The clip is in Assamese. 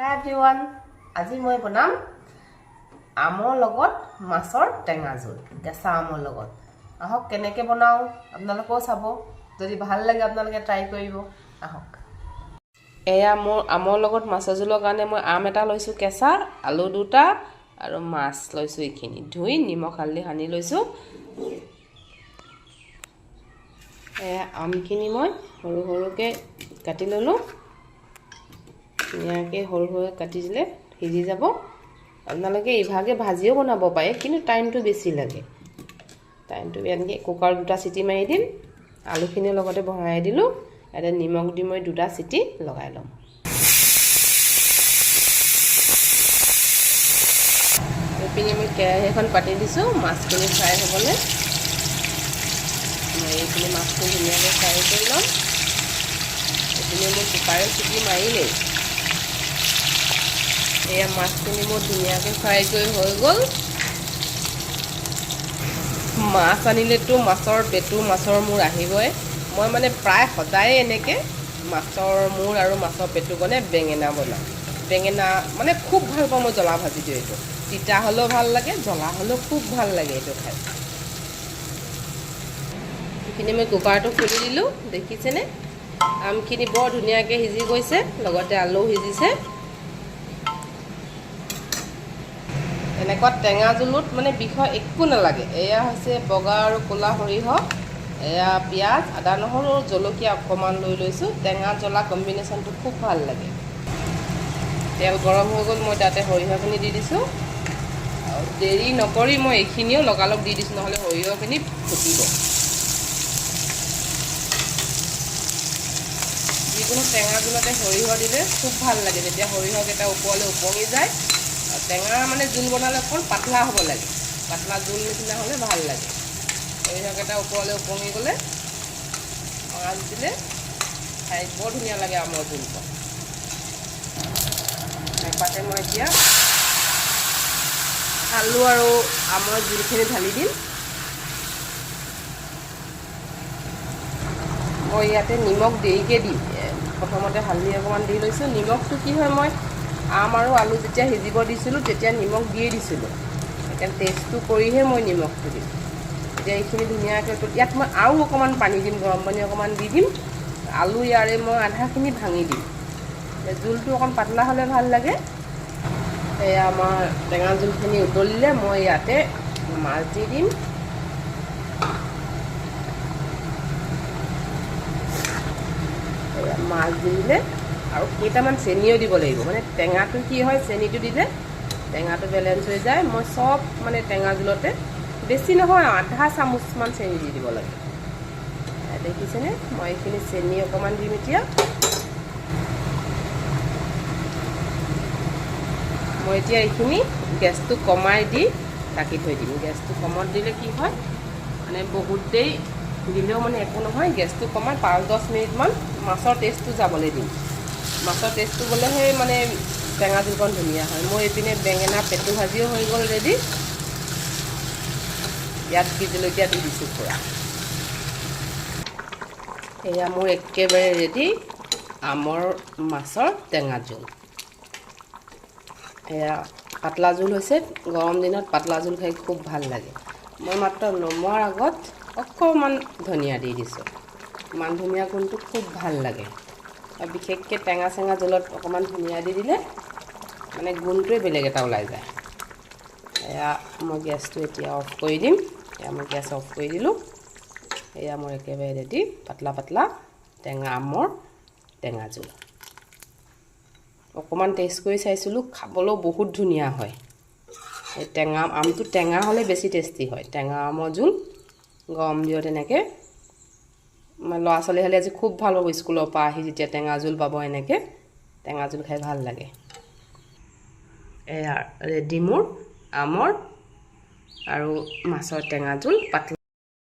হাই এভৰিৱান, আজি মই বনাম আমৰ লগত মাছৰ টেঙা জোল, কেঁচা আমৰ লগত। আহক কেনেকৈ বনাওঁ আপোনালোকেও চাব, যদি ভাল লাগে আপোনালোকে ট্ৰাই কৰিব। আহক, এয়া মোৰ আমৰ লগত মাছৰ জোলৰ কাৰণে মই আম এটা লৈছোঁ কেঁচা, আলু দুটা আৰু মাছ লৈছোঁ। এইখিনি ধুই নিমখ হালধি সানি লৈছোঁ। এয়া আমখিনি মই সৰু সৰুকৈ কাটি ল'লোঁ। ধুনীয়াকৈ সৰু সৰুকৈ কাটি দিলে সিজি যাব। আপোনালোকে ইভাগে ভাজিও বনাব পাৰে, কিন্তু টাইমটো বেছি লাগে। টাইমটো এনেকৈ কুকাৰত দুটা চিটি মাৰি দিম। আলুখিনিৰ লগতে ভৰাই দিলোঁ। ইয়াতে নিমখ দি মই দুটা চিটি লগাই ল'ম। এইপিনে মই কেৰাহী এখন পাতি দিছোঁ মাছখিনি ফ্ৰাই হ'বলৈ। মই এইখিনি মাছখিনি ধুনীয়াকৈ ফ্ৰাই কৰি ল'ম। এইপিনে মোৰ কুকাৰত চিটি মাৰিলেই। এয়া মাছখিনি মোৰ ধুনীয়াকৈ ফ্ৰাই কৰি হৈ গ'ল। মাছ আনিলেতো মাছৰ পেটু, মাছৰ মূৰ আহিবই। মই মানে প্ৰায় সদায়ে এনেকৈ মাছৰ মূৰ আৰু মাছৰ পেটু বনাই বেঙেনা বনাওঁ। বেঙেনা মানে খুব ভাল পাওঁ মই, জ্বলা ভাজি দিওঁ। এইটো তিতা হ'লেও ভাল লাগে, জ্বলা হ'লেও খুব ভাল লাগে এইটো খাই। এইখিনি মই কুকাৰটো খুলি দিলোঁ, দেখিছেনে? আমখিনি বৰ ধুনীয়াকৈ সিজি গৈছে, লগতে আলুও সিজিছে। এনেকুৱা টেঙা জোলত মানে বিষয় একো নালাগে। এয়া হৈছে বগা আৰু ক'লা সৰিয়হ, এয়া পিঁয়াজ, আদা, নহৰু আৰু জলকীয়া অকণমান লৈ লৈছোঁ। টেঙা জ্বলা কম্বিনেশ্যনটো খুব ভাল লাগে। তেল গৰম হৈ গ'ল, মই তাতে সৰিয়হখিনি দি দিছোঁ। আৰু দেৰি নকৰি মই এইখিনিও লগালগ দি দিছোঁ, নহ'লে সৰিয়হখিনি ফুটিব। যিকোনো টেঙা জোলতে সৰিয়হ দিলে খুব ভাল লাগে, তেতিয়া সৰিয়হকেইটা ওপৰলৈ উপঙি যায়। টেঙা মানে জোল বনালে অকণ পাতলা হ'ব লাগে, পাতলা জোল নিচিনা হ'লে ভাল লাগে। সৰিয়হকেইটা ওপৰলৈ উপঙি গ'লে মাছ দিলে খাই বৰ ধুনীয়া লাগে আমৰ জোলটো। পাতে মই এতিয়া আলু আৰু আমৰ জোলখিনি ঢালি দিম। মই ইয়াতে নিমখ দেৰিকৈ দিম, প্ৰথমতে হালধি অকণমান দি লৈছোঁ। নিমখটো কি হয়, মই আম আৰু আলু যেতিয়া সিজিব দিছিলোঁ তেতিয়া নিমখ দিয়ে দিছিলোঁ, সেইকাৰণে টেষ্টটো কৰিহে মই নিমখটো দিম। এতিয়া এইখিনি ধুনীয়াকৈ, ইয়াত মই আৰু অকণমান পানী দিম, গৰম পানী অকণমান দি দিম। আলু ইয়াৰে মই আধাখিনি ভাঙি দিম। জোলটো অকণ পাতলা হ'লে ভাল লাগে। এয়া আমাৰ টেঙা জোলখিনি উতলিলে মই ইয়াতে মাছ দি দিম। এয়া মাছ দি দিলে আৰু কেইটামান চেনিও দিব লাগিব। মানে টেঙাটো কি হয়, চেনিটো দিলে টেঙাটো বেলেঞ্চ হৈ যায়। মই চব মানে টেঙা জোলতে বেছি নহয়, আধা চামুচমান চেনি দি দিব লাগে। দেখিছেনে? মই এইখিনি চেনি অকণমান দিম এতিয়া। মই এতিয়া এইখিনি গেছটো কমাই দি ঢাকি থৈ দিম। গেছটো কমত দিলে কি হয়, মানে বহুত দেৰি দিলেও মানে একো নহয়। গেছটো কমাই 5-10 মিনিটমান মাছৰ টেষ্টটো যাবলৈ দিম। মাছৰ টেষ্টটো গ'লেহে মানে টেঙা জোলকণ ধুনীয়া হয়। মোৰ এইপিনে বেঙেনা পেটু ভাজিও হৈ গ'ল ৰেডি। ইয়াত বি জলকীয়া দি দিছোঁ পূৰা। এয়া মোৰ একেবাৰে ৰেডি আমৰ মাছৰ টেঙা জোল। এয়া পাতলা জোল হৈছে। গৰম দিনত পাতলা জোল খাই খুব ভাল লাগে। মই মাত্ৰ নমোৱাৰ আগত অকণমান ধনিয়া দি দিছোঁ। মান ধনিয়া গোন্ধটো খুব ভাল লাগে। আৰু বিশেষকৈ টেঙা চেঙা জোলত অকণমান ধনিয়া দি দিলে মানে গোন্ধটোৱে বেলেগ এটা ওলাই যায়। এয়া মই গেছটো এতিয়া অফ কৰি দিম। এয়া মই গেছ অফ কৰি দিলোঁ। এয়া মোৰ একেবাৰে ৰেডি পাতলা পাতলা টেঙা আমৰ টেঙা জোল। অকণমান টেষ্ট কৰি চাইছিলোঁ, খাবলৈও বহুত ধুনীয়া হয়। এই টেঙা আমটো টেঙা হ'লে বেছি টেষ্টি হয়। টেঙা আমৰ জোল গৰম দিনত এনেকৈ ল'ৰা ছোৱালী হ'লে আজি খুব ভাল পাব। স্কুলৰ পৰা আহি যেতিয়া টেঙা জোল পাব, এনেকৈ টেঙা জোল খাই ভাল লাগে। এয়া ৰেডি মোৰ আমৰ আৰু মাছৰ টেঙা জোল পাতলা।